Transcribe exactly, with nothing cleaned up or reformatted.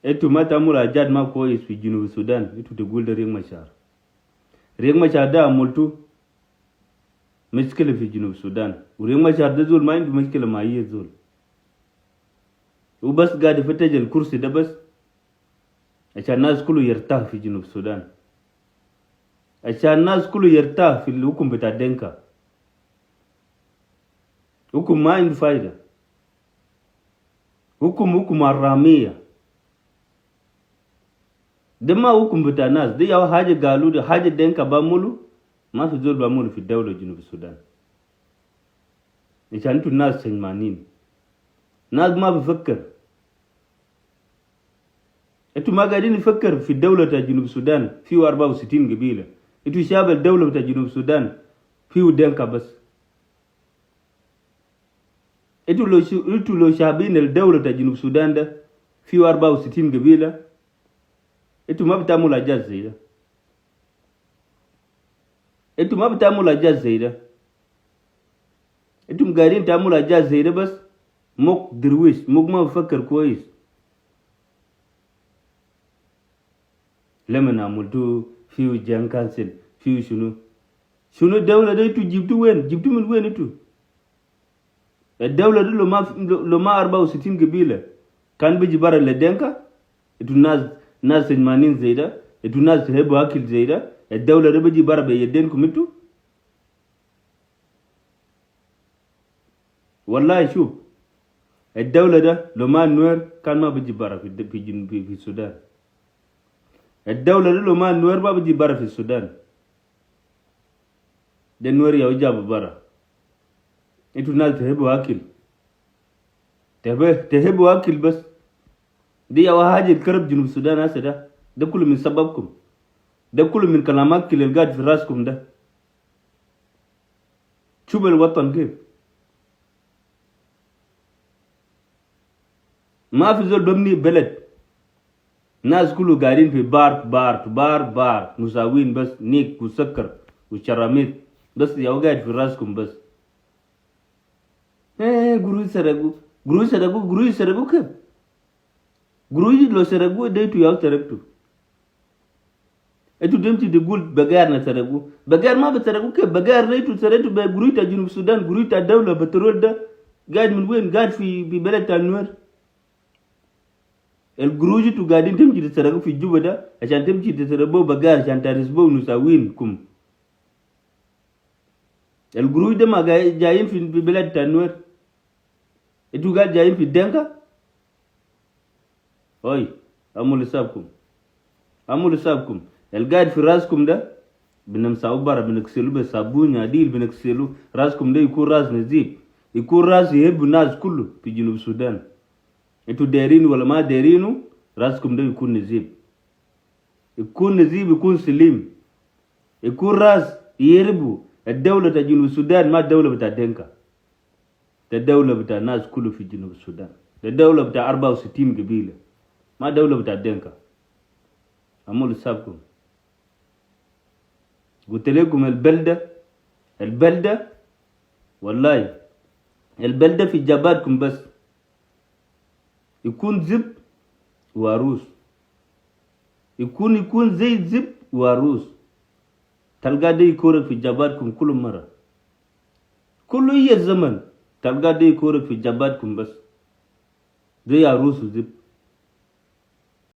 Etu ma tamul ajat ma kwais fi Junub Sudan, etu tegul de Riek Machar. Riek Machar de amultu mishkila fi Junub Sudan. Wa Riek Machar de zol ma indu mishkila ma ayi zol. Hu bas gaid ifataj al kursi de bas. Ashan nas kulu yartah fi Junub Sudan. Ashan nas kulu yartah fi hukum bita Denka. Hukum ma indu faida. Hukum, hukum haramiya. De ma hukum bita nas. De ya haja galu, de haja Denka bi amulu. Ma fi zol bi amulu fi dawla Junub Sudan. Ashan intu nas sejmanin. Nas ma bifakkar. Etu ma gaidin ifakkar fi dawla ta Junub Sudan, fiu arba u sitin gabila. Etu shab al dawla ta Junub Sudan, fiu Denka bas. Etu lo shu-, etu lo shabin al dawla ta Junub Sudan de, fiu arba u sitin gabila. Etu ma bitamul ajat zai de. Etu ma bitamul ajat zai de. Etu gaidin tamul ajat zai de bas. Muk dirwish, muk ma bifakkar kwais. Lemen amultu fiu Jieng Council, fiu shunu. Shunu dawla de etu jibtu wen, jibtu min wen etu. Dawla de lo ma, lo, lo ma arba u sitin gabila. Kan biji bara le Denka, etu nas, nas sejmanin zai de, etu nas hebu akil zai de, dawla de biji bara be yeden kum etu. Wallahi shuf, dawla de lo ma Nuer kan ma biji bara fi, fi, fi, fi Sudan. Dawla de lo ma Nuer ma biji bara fi Sudan. De Nuer ya hu jabu bara. Etu nas tehebu akil. Tehebu, tehebu akil bas. De ya wa haja al karab Junub Sudan hasa de. De kulu min sababkum. De kulu min kalam akil al gaid fi raskum de. Shuf al watan kef. Ma fi zol bibni beled. Nas kulu gaidin fi bar, bar, bar, bar. Musawin bas, nik, u sakar, u sharamit. Bas ya hu gaid fi raskum bas. Eh, gurush saragu, gurush saragu, gurush saragu kef? Gurush lo saragu, de etu ya hu saraktu. Etu temshi tegul bagair na saragu. Bagair ma bi saragu kef? Bagair de etu saraktu be gurush ta Junub Sudan, gurush ta dawla petrol de. Gaid min wen? Gaid fi, fi beled ta Nuer. Al gurush etu gaidin temshi tesaragu fi Juba de, ashan temshi tesaragu bagair, ashan taris bo nusawin kum. Al gurush de ma gaid jayin fi, fi beled ta Nuer. Etu gaid jayin fi Denka. Oi, amulu isabkum. Amulu isabkum. Al gaid fi raskum de, binamsahu bara, binaksilu be sabun adil, binaksilu. Raskum de ikun ras nazif. Ikun ras yehebu nas kulu fi Junub Sudan. Etu derin wala ma derinu, raskum de ikun nazif. Ikun nazif, ikun slim. Ikun ras yeribu dawla ta Junub Sudan, ma dawla bita Denka. De dawla bita nas kulu fi Junub Sudan. De dawla bita arba u sitin gabila. Ma dawla bita Denka. Amulu isabkum. Gultu lekum al belda, al belda, wallahi, al belda fi jabatkum bas. Ikun zib wa arus. Ikun, ikun zai zib wa arus. Talga de ikorek fi jabatkum kulu mara. Kulu ayi zaman, talga de ikorek fi jabatkum bas. Zai arus u zib.